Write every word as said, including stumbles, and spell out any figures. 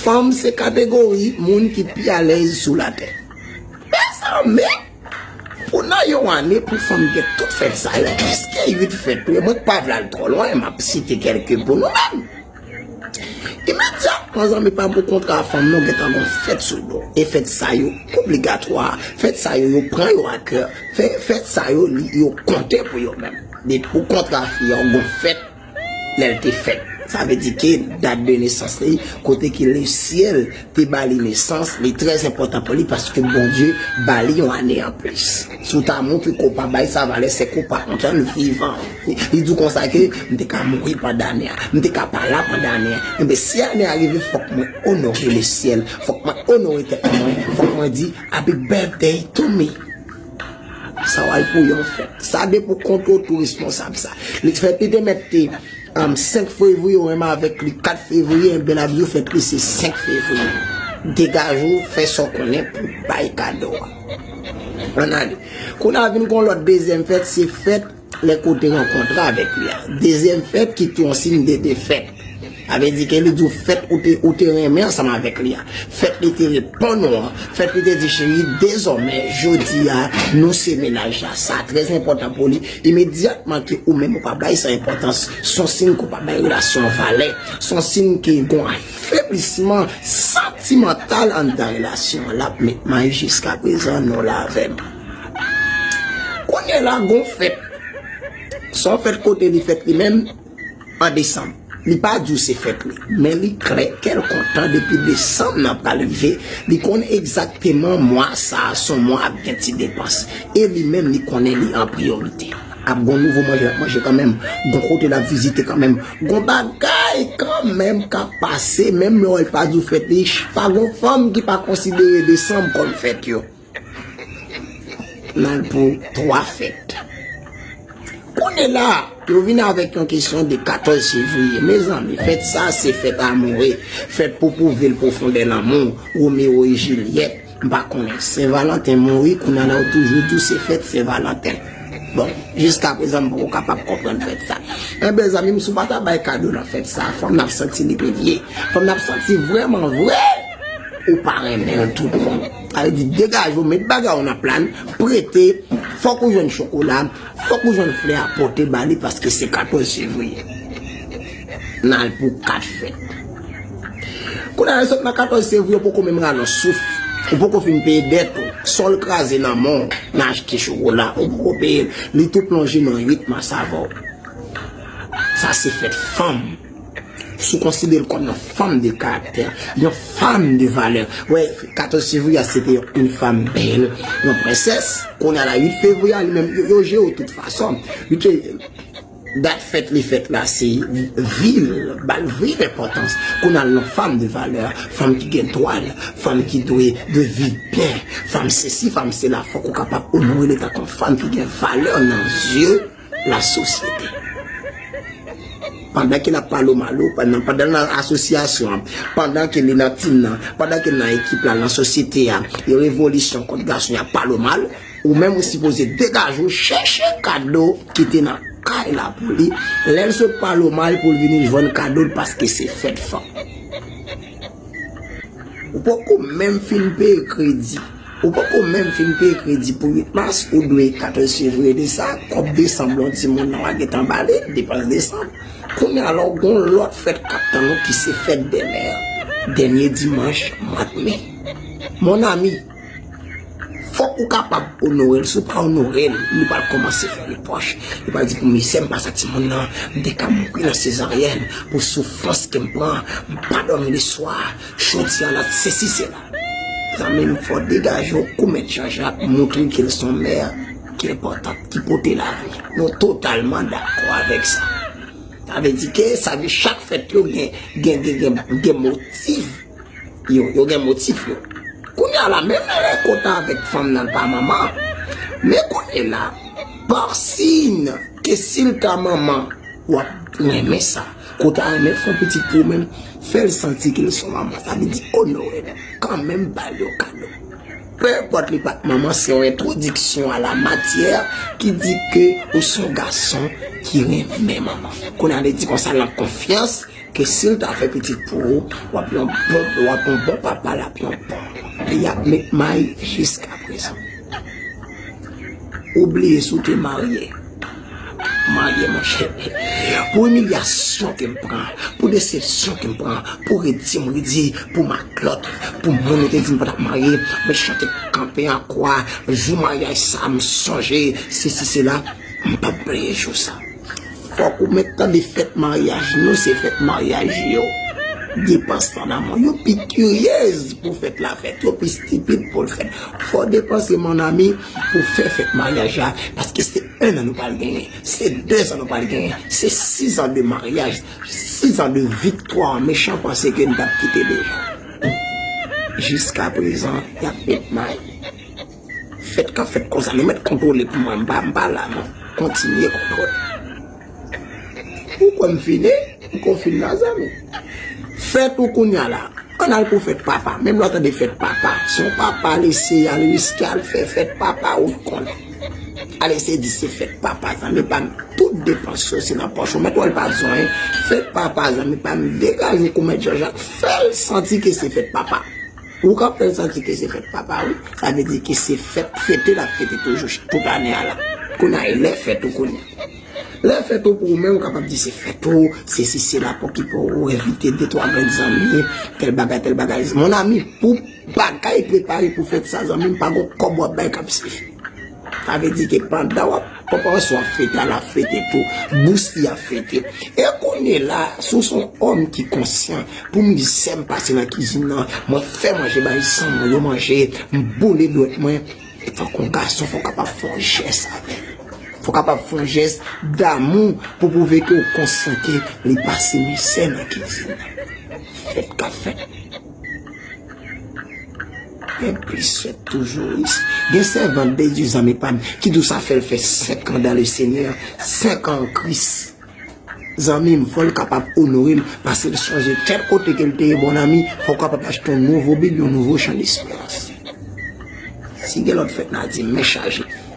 Fanm se kategori moun ki pi alèz sou latè. Mezanmi, pou nan yon ane pou fanm gen tout fèt sa yo, plis ke uit fèt wi, mwen pa vle al twò lwen, m ap site kèlke pou nou menm. Imedyatman, zanmi pa m, ou kontre a fanm nan, ou gentan gon fèt sou do. E fèt sa yo obligatwa, fèt sa yo, yo pran yo a kè, fè, fèt sa yo, li, yo konte pou yo menm. Depi ou kontre a fi a, ou gon fèt lè l te fèt. Sa vle di ke dat de nesans li, kote ke lesyèl te ba li nesans, li trè enpòtan pou li paske Bondye ba li yon ane anplis. Si w ta montre ke w pa bay sa valè, se ke w pa kontan l vivan. Li di w konsa ke m te ka mouri pandan ane a, m te ka pa la pandan ane a. Enben, si ane a rive, fòk mwen onore lesyèl, fòk mwen onore tèt mwen, fòk mwen di, Happy birthday to me. Sa w al pou yon fèt. Sa depi w kontre w tou responsab sa. Li fèt li te mèt te um, senk fevriye, ou menm avèk li kat fevriye, enben l ap di w fèt li se senk fevriye. Degaje w, fè sa w konnen pou bay kado a. Ann ale. Kounye a vin gon lòt dezyèm fèt, se fèt lè ke w te rankontre avèk li a. Dezyèm fèt ki tou yon siy de defèt. Sa vle di ke li di w fèt ou te, ou te renmen ansanm avèk li a. Fèt li te reponn ou an. Fèt li te di, cheri, dezòmè, jodi a, nou se mennaj la. Sa trè enpòtan pou li. Imedyatman ke ou menm ou pa bay sa enpòtans, se yon siy ke w pa bay relasyon an valè. Se yon siy ke gon afeblisman santimantal anndan relasyon an. L ap met may jiskaprezan, nou la avè m. Kounye a la, gon fèt. Se yon fèt kote li fèt li menm, an desanm. Li pa di w se fèt li, men li klè ke l kontan depi desanm nan pral rive. Li konn egzakteman mwa sa a, se yon mwa ap gen ti depans. E li menm, li konnen li an priyorite. Ap gon nouvo manje l ap manje kanmenm, gon kote l ap vizite kanmenm, gon bagay kanmenm k ap pase, menm lè w wè l pa di w fèt li, pa gon fanm ki pa konsidere desanm kòm fèt yo. N al pou twa fèt. Kounye la, yo vin avèk yon kesyon de katòz fevriye. Mezanmi, fèt sa a se fèt amoure, fèt pou pwouve l pwofondè lanmou, Romeo e Jilyèt, m pa konnen. Sen Valanten mouri, kounye a la yo toujou di w se fèt Sen Valanten. Bon, jiskaprezan m poko kapab konprann fèt sa. Enben zanmi m, si w pa ta bay kado nan fèt sa a, fanm nan ap santi li imilye. Fanm nan ap santi vrèman vre ou pa renmen l tout bon. Sa vle di degaje w, met bagay ou nan plan, prete, fòk ou jwenn chokola, fòk ou jwenn flè a pote ba li paske se katòz fevriye. N al pou kat fèt. Kounye a, sot nan katòz fevriye, ou poko menm rale yon souf. Ou poko fin peye dèt ou. Sa w kraze nan men w, nan achte chokola, ou poko peye l. Li tou plonje nan uit mas avè w. Sa se fèt fanm. Si w konsidere l kòm yon fanm de karaktè, yon fanm de valè. Wè, katòz fevriye a, se te yon fanm bèl, yon prensès. Kounye a la, uit fevriye a, li menm, yo, yo jere w tout fason. Uit fevriye, dat fèt li fèt la, se vi l, ba l vrè enpòtans. Kounye a l yon fanm de valè, fanm ki gen dwa l, fanm ki dwe, dwe viv byen, fanm sesi, fanm sela, fòk ou kapab onore l tankou yon fanm ki gen valè nan zye lasosyete. Pandan ke l ap pale w mal, ou, pandan, pandan l nan asosyasyon an, pandan ke li nan tim nan, pandan ke l nan ekip la, nan sosyete a, gen revolisyon kont gason, y ap pale w mal, ou menm ou sipoze degaje w, chèche kado ki te nan kay la pou li. Lè l sot pale w mal pou l vini jwenn kado l paske se fèt fanm. Ou poko menm fin peye kredi. Ou poko menm fin peye kredi pou uit mas, ou dwe katòz fevriye de sa, kòb desanm yon timoun nan w a gentan ba li, depans desanm. Kounye a la, w gon lòt fèt k ap tann ou ki se fèt dè mè. Dènye dimanch mwa d me. Mon ami, fòk ou kapab onore l. Si w pa onore l, li pral kòmanse fè repwòch. Li pral di pou mizè m pase a timoun nan, m te ka mouri nan sezaryèn pou soufrans ke m pran, m pa dòmi leswa, jodi a la sesi sela. Zanmi m, fò w degaje w kou mèt Janjak, montre ke l se yon mè ki enpòtan, ki pote lavi. Nou totalman dakò avèk sa. Sa vle di ke sa vle chak fèt yo gen, gen, gen, gen, gen motif. Yo, yo gen motif yo. Kounye a la, menm lè kontan avèk fanm nan pa manman. Men kounye la, pa siy ke si l ta manman, w ap renmen sa. Ke w ta renmen fè yon pitit pou ou menm, fè l santi ke l se yon manman. Sa vle di onore l. Kanmenm ba l yon kado. Pe enpòt li pa t manman, se yon entwodiksyon a la matyè ki di ke ou se yon gason ki renmen manman. Kounye a, li di konsa, nan konfyans, Ke si l ta fè pitit pou ou, w ap yon bon, w ap yon bon papa, l ap yon bon. Li ap met may jiska prezan. Ou bliye si w te marye. Marye, monchè. Pou imilyasyon ke m pran, pou desepsyon ke m pran, pou redi m redi, pou matlòt, pou moun yo te di m pa t ap marye, mwen chante kanpe an kwa, jou maryaj sa, m sonje, sesi, sela, m p ap bliye jou sa. Fòk ou mèt tande fèt maryaj nou, se fèt maryaj yo. Depans an amon. Yo pi kiryez pou fèt la fèt, yo pi stipid pou l fèt. Fò depanse, mon ami, pou fè fèt maryaj la, paske se en an nou pral genyen, se de zan nou pral genyen, se sis an de maryaj, sis an de viktwa, mechan panse ke n t ap kite deja. Jiska prezan, y ap met may. Fèt k ap fèt konsa, nou mèt kontwole pou mwen, m pa, m pa la non. Kontinye kontwole. Ou kwè m fini? M ko fin la, zanmi. Fèt ou kounye a la. Ann al pou fèt papa. Menm lè w tande fèt papa, si yon papa lese al riske al fè fèt papa, ou konnen. Al eseye di se fèt papa, zanmi pa m. Tout depans yo se nan pòch ou. Mèt wè l pa di anyen. Fèt papa, zanmi pa m, degaje w kou mèt Janjak, fè l santi ke se fèt papa. Ou ka fè l santi ke se fèt papa, wi. Sa vle di ke se fèt fete l ap fete toujou tout ane a la. Kounye a, e lè fèt ou kounye a. Lè fèt ou pou ou menm, ou kapab di se fèt ou, sesi, sela, pou ki pou ou envite de twa grenn zanmi, tèl bagay, tèl bagay. Mon ami, pou bagay prepare pou fèt sa, zanmi m, pa gon kòb w ap bay k ap sifi. Sa vle di ke pandan w ap, pandan w ap fete, l ap fete tou, bous li ap fete. E kounye la, si w se yon òm ki konsyan, pou m di sè m pase nan kizin nan, mwen fè manje bay zanmi yo manje, m boule dwèt mwen. E tankou yon gason, fò w kapab fè yon jès avè l. Fò w kapab fè yon jès damou pou pwouve ke w konsyan ke li pase mizè nan kizin nan. Fèt k ap fèt. Gen plis fèt toujou, wi. Gen sèvant de Dye, zanmi pa m, ki di w sa fè l fè senk an dans le Seigneur, senk an an Kris. Zanmi m, fò l kapab onore l, paske l sonje kèk kote ke l te ye, mon ami, fò w kapab achte yon nouvo Bib, yon nouvo Chant d'Espérance. Si gen lòt fèt, n a di men chaje.